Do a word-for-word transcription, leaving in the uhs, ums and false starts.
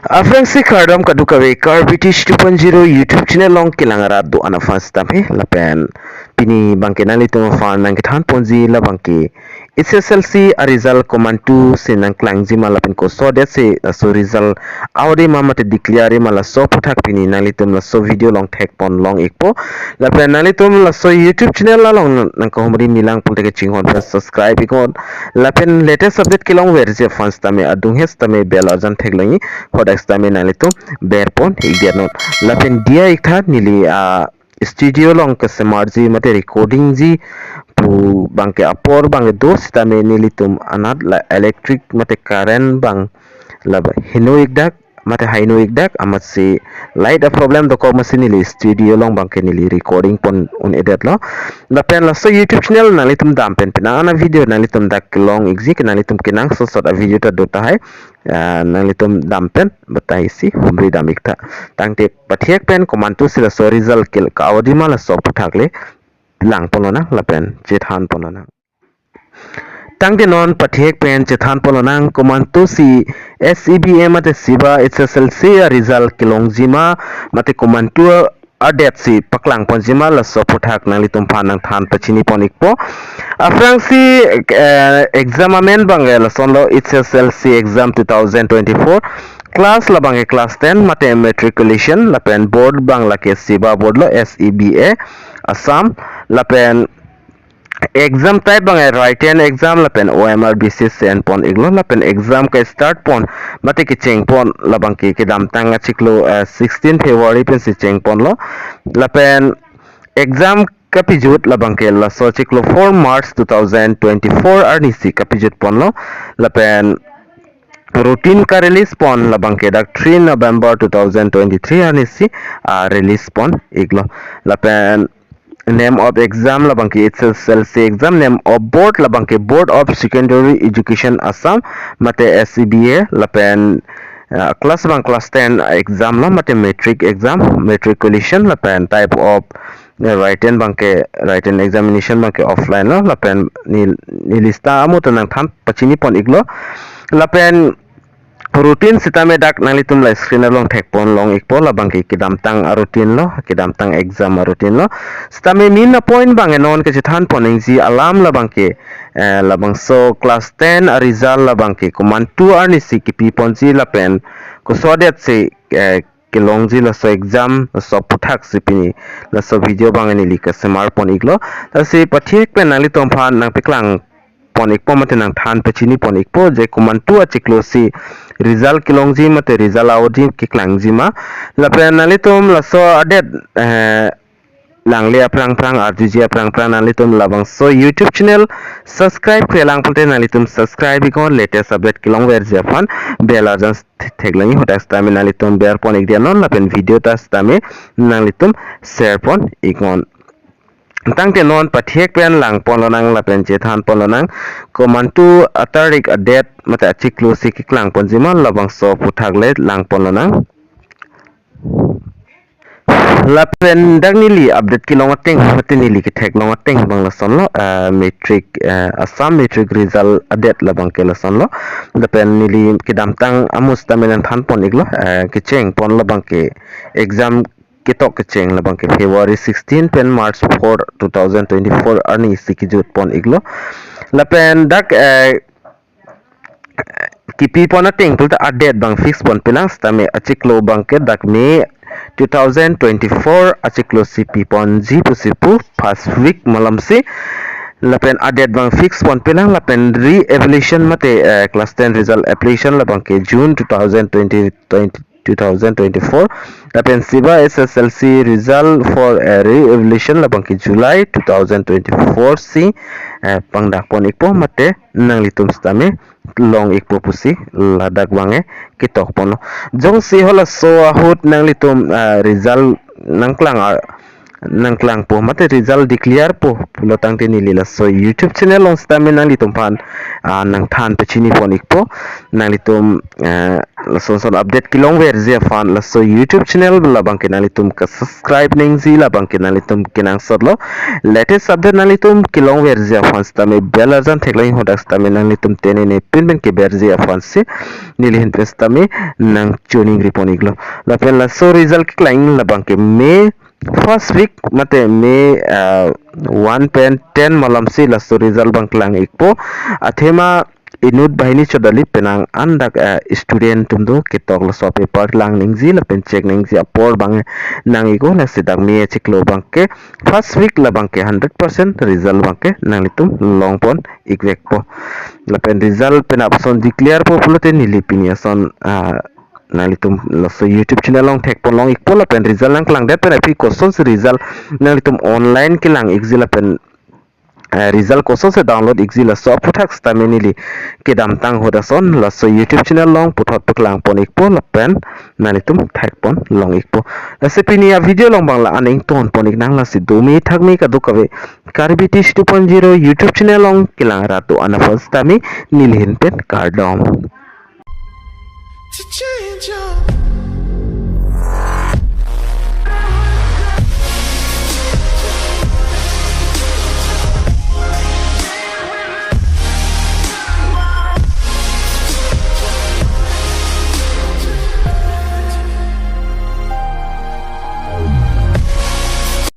Aphrangsi kardom kadokave Karbi Teach two point zero YouTube channel along kelang arat do-an aphan sitame lapen pini abangke nanglitum aphan nangkethan ponji labangke H S L C a result komantu si nangklangjima lapen koso adet si laso result audima mate declare ma laso aphuthak pini nanglitum laso video along thek pon long ikpo. Lapen nanglitum laso YouTube channel along nangkahumri milang pulote kachinghon pen subscribe iknon. Lapen latest update kelongverji aphan sitame adung he sitame bell arjan theklongji, hadak sitame nanglitum ber pon ikdet non. Lapen diya iktha neli a studio along kesemarji mate recording ji pu abangke apor abangke do sitame nelitum anat la electric mate current abang la heno ikdak mate haino ikdak amatsi light a problem dokok amatsi neli studio along abangke neli recording pon un-edetlo. Lapen laso YouTube channel nanglitum dam pen penang an a video nanglitum dak kelong ikji ke nanglitum kenangsot sot a video ta do tahai. Ah, nanglitum dam pen batai si humri dam iktha. Tangte pathek pen komantu si laso result ke ka-audima laso aphuthak le lang pon lonang lapen chethan pon lonang. Tangte non pathek pen chethan pon lonang komantu si S E B A mate SEBA H S L C a result kelongjima mate komantu adet si paklang ponjima laso aphuthak nanglitum aphan nangthan pachini pon ikpo. Aphrangsi eh, exam amen abangke lasonlo, H S L C exam two thousand twenty-four class labangke class ten mate matriculation lapen board abang lake SEBA board lo, S E B A Assam. Lapen exam type abangke written exam lapen O M R basis si en pon iklo. Lapen exam ke start pon mate kecheng pon labangke kedamtang achiklo eh, sixteen February pensi cheng ponlo. Lapen exam kapejut labangke laso achiklo four March two thousand twenty-four arni si kapejut ponlo. Lapen routine ka-release pon labangke dak three November two thousand twenty-three arni si ah, release pon iklo. Lapen name of exam labangke H S L C exam, name of board labangke Board of Secondary Education Assam mate S E B A. Lapen ah, class abang class ten exam lo mate matric exam, matriculation. Lapen type of eh, written abangke written examination abangke offline lo. Lapen neli, neli sita amo ta nangthan pachini pon iklo. Lapen routine sitame dak nanglitum la screen along thek pon long ikpo, labangke kedamtang a routine lo, kedamtang exam a routine lo. Sitame main a point abangke non kachethan pon nangji alam labangke eh, labangso class ten a result labangke komantu arni si kipi ponji lapen koso adet si eh, kelongji laso exam laso aphuthak si pini laso video abang neli kesemar pon iklo. Lasi pathek pen nanglitum aphan nangpeklang pon ikpo mate nangthan pachini pon ikpo je komantu achiklo si result kelongji mate result audit keklangjima. Lapen nanglitum laso adet eh, langle aphrang phrang, arjuji aphrang phrang nanglitum labangso YouTube channel subscribe klemkle lang pulote nanglitum subscribe iknon, latest update kelongverji aphan bell arjan theklongji, hadak sitame nanglitum ber pon ikdet non lapen video ta sitame nanglitum share pon iknon. Tangte non pathek pen lang pon lonang lapen chethan pon lonang komantu atarik adet mate achiklo si keklang ponjima labangso aphuthak le lang pon lonang. Lapen dak neli update kelong ateng mate neli kethek long ateng abang lasonlo, ah, matric, ah, Assam matric result adet labangke lasonlo. Lapen neli kedamtang amo sitame nangthan pon iklo, ah, kecheng pon labangke exam ketok kecheng labangke February sixteen pen March four, two thousand twenty-four arni si kejut pon iklo. Lapen dak eh, kipi pon ateng pulote adet abang fix pon pelang sitame achiklo abangke dak May two thousand twenty-four achiklo si pi ponji pusi pu first week malom si. Lapen adet abang fix pon pelang lapen re-evaluation mate eh, class ten result evaluation labangke June two thousand twenty, twenty, two thousand twenty-four. Lapen SEBA H S L C result for a re-evaluation labangke July two thousand twenty-four si eh, pangdak pon ikpo mate nanglitum sitame long ikpo pusi ladak abang eh ketok ponlo. Jongsi halaso ahut nanglitum ah, result nangklang ah, nangklangpo mate result declare po pulo tangte neli laso YouTube channel along sitame nanglitum aphan ah, nangthan pachini pon ikpo. Nanglitum ah, lason son update kelongverji aphan laso YouTube channel labangke nanglitum ke subscribe nangji, labangke nanglitum kenangsotlo. Latest update nanglitum kelongverji aphan sitame bell arjan theklong hadak sitame nanglitum tenene pinpin keberji aphansi neli ahin pen sitame nangchoningripon iklo. Lapen laso result keklang labangke May first week mate May, ah, one pen ten malomsi laso result abang klang ikpo. Athema inut banghini chodali penang an dak, ah, student atum do ketok laso paper klang nangji lapen check nangji apor abang nang ikpo. Lasi dak May achiklo abangke first week labangke hundred percent result abangke nanglitum longpon ikvekpo. Lapen result penap ason declare po pulote neli pini ason, ah, nanglitum laso YouTube channel along thekpon long ikpo lapen result nangklangdet pen aphi kosonsi result nanglitum online kelang ikji lapen, eh, result kosonsi download ikji laso aphuthak sitame neli kedamtang ahut ason laso YouTube channel along puthot paklangpon ikpo lapen nanglitum thekpon long ikpo. Lasi pini avideo along abang la-an ingtonpon iknang, lasi dome thakme kadokave Karbi Tish two point zero YouTube channel along kelang rat do-an aphan sitame neli ahin pen kardom. To change your